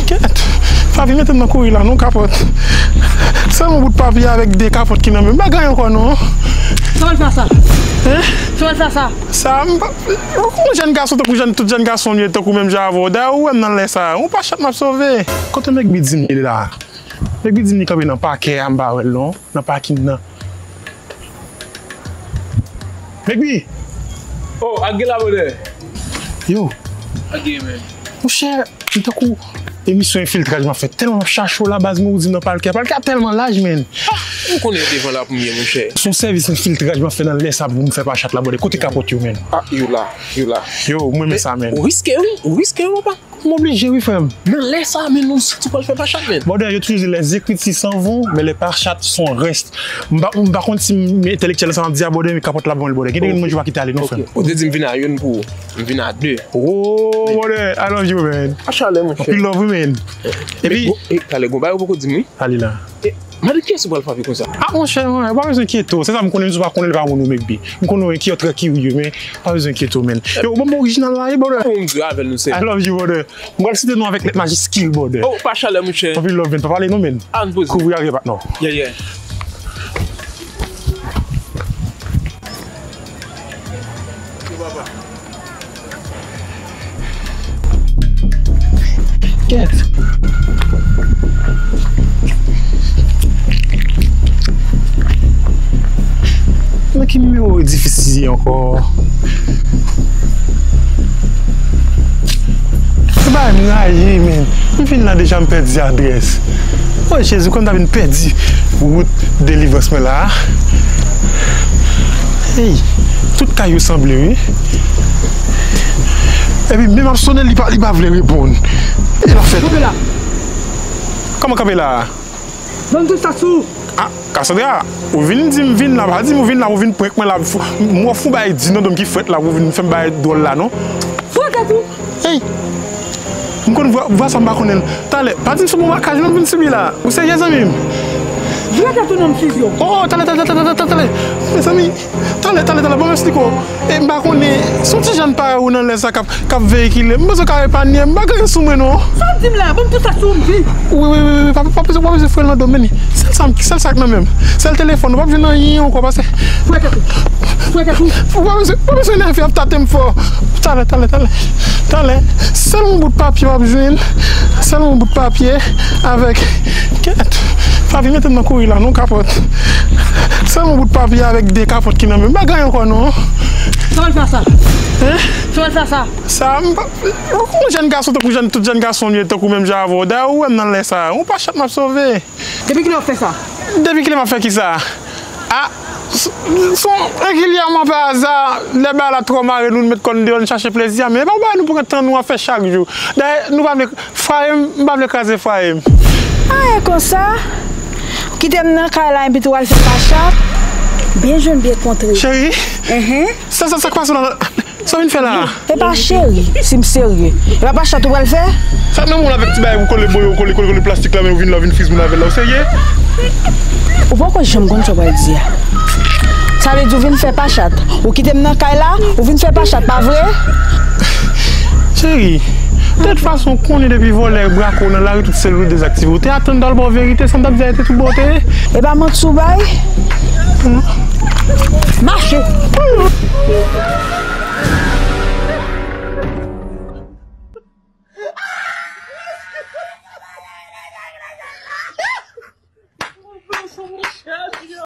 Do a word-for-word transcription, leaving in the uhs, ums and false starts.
Kèt, Favi mete m nan kouri la, non, kapòt. Sèlman bout papye avèk de kapòt ki nan men m. M pa gen ankò, non. Sa w al fè sa? Hein? Sa w al fè sa? Sa, m pa, yon jèn gason tankou jèn, tout jèn gason m ye, tankou menm jan avè w. Dayè, ou wè m nan lè sa. Yon pachat m ap sove. Kote Megbi di m ye la? Megbi di m li kanpe nan pakè a, m pa wè l non, nan pakin nan. Megbi! Oh, ak gen la, brother. Yo. Ak gen, man. Monchè, m tankou emisyon enfiltraj m ap fè. Tèlman m ap chache w la, baz, men ou di m nan palkè. Palkè a tèlman laj, man. Ah, ou konnen devan la pou m ye, monchè. Se yon sèvis enfiltraj m ap fè nan lè sa pou m fè pachat la, brother. Kote kapòt yo, man? Ah, yo la, yo la. Yo, mwen renmen sa, man. Ou riske, wi, ou riske, wi, papa. M oblije wi, frè m. Nan lè sa, men nou santi w pral fè pachat, men. Brother, yo toujou di les écritures s'en vont, mais les pachates sont restent. M pa, m pa konn si m entèlektyèl sa m ap di a, brother, men kapòt la ban m l, brother. Gen de moun yo pa kite ale, non, frè m. Ou te di m vin a youn pou ou. M vin a de. Oh, brother, I love you, man. A chalè, monchè. Anpil love, wi, man. Epi, e, talè, gon bagay ou poko di m, wi. Ale la. E, madanm kiyès ou pral frape konsa? Ah, monchè, mwen, ou pa bezwen enkyete w. Se sa m konnen, menm si w pa konnen, li pa moun ou, Megbi. M konnen w enkyete, trè kirye, men pa bezwen enkyete w, man. Yo, ban m orijinal la, e, brother. Ou m di avè l, nou se. I love you, brother. M pral site non w avèk lèt majiskil, brother. Oh, pa chalè, monchè. Anpil love, man. Pa pale non, man. Ann poze. Kouvri a gen patnò. Yeah, yeah. Kèt. Nan ki nimewo edifis li ye ankò? Se bagay m rayi, men. M vin la deja, m pèdi adrès. O Jezi, kòm m ta vin pèdi wout delivrans mwen la. Hey, tout kay yo sanble, wi. Epi menm ap sonnen, li pa, li pa vle reponn. E l ap fè. Kanpe la. Kòman kanpe la? Ban m tou sa sou. Ah, Cassandra, ou vin di m vin la, pa di m ou vin la, ou vin prank mwen la. M ofri w bay di non, dòm ki frèt la, ou vin fè m bay dwòl la, non. Fwa kèt ou. Hey! M konn vwa, vwa sa m pa konnen l. Talè, pa di m sou bon makaj non m vin sibi la. Ou serye, zanmi m? Vwa kèt ou non m sibi w. Oh, oh, talè, talè, talè, talè, talè. Mezanmi, talè, talè, talè, ban m esplike w. E m pa konnen, se yon ti jèn parèy ou nan lè sa k ap, k ap veyikile. M panse w ka epanye m. M pa gen anyen sou mwen non. Sa w di m la? Ban m tout sa sou w m di. Wi, wi, wi, wi, pa, pa bezwen, pa bezwen fouye l nan do m, men li. Sèl sa m, sèl sa k nan men m. Sèl telefòn, ou p ap jwenn anyen ankò, paske. Fouye tèt ou. Fouye tèt ou. Ou pa bezwen, pa bezwen nève ap tate m fò. Talè, talè, talè. Talè. Sèl yon bout papye w ap jwenn. Sèl yon bout papye avèk. Kèt. Favi mete m nan kouri la, non, kapòt. Sèl yon bout papye avèk de kapòt ki nan men m. M pa gen anyen ankò, non. Sa w al fè sa? Hein? Sa w al fè sa? Sa, m pa, yon jèn gason tankou jèn, tout jèn gason m ye, tankou menm jan avè w. Dayè, ou wè m nan lè sa. Yon pachat m ap sove. Depi kilè w ap fè sa? Depi kilè m ap fè kisa? Ah, s-, s-, regilyèman pa aza, lè bagay la twò mare nou, nou met kò n deyò, n chache plezi a, men e pa yon bagay nou pran tan nou ap fè chak jou. Dayè, nou pa vle, fwaye m, m pa vle kraze fwaye m. Ah, e konsa? Kite m nan kay la, epi tou w al fè pachat? Byen jwenn, byen kontre. Cheri, sa, sa, sa k pase w la? Sa w vin fè la a? E pa cheri, si m serye. E pa pachat ou pral fè? Sa k nan men w la avèk ti bagay pou kole boyo, kole, kole, kole plastik la, men ou vin la, ou vin friz moun avè l la, ou serye? Ou poko janm konn sa w pral di a. Sa vle di w vin fè pachat. Ou kite m nan kay la, ou vin fè pachat, pa vre? Cheri, de tout fason, w konnen depi vòlè brake w nan lari, tout sèl ou dezaktive. Ou te atann m t al ba w verite, sa m t ap di a, e te tout bon w te ye. E pa manti w bay? Mache!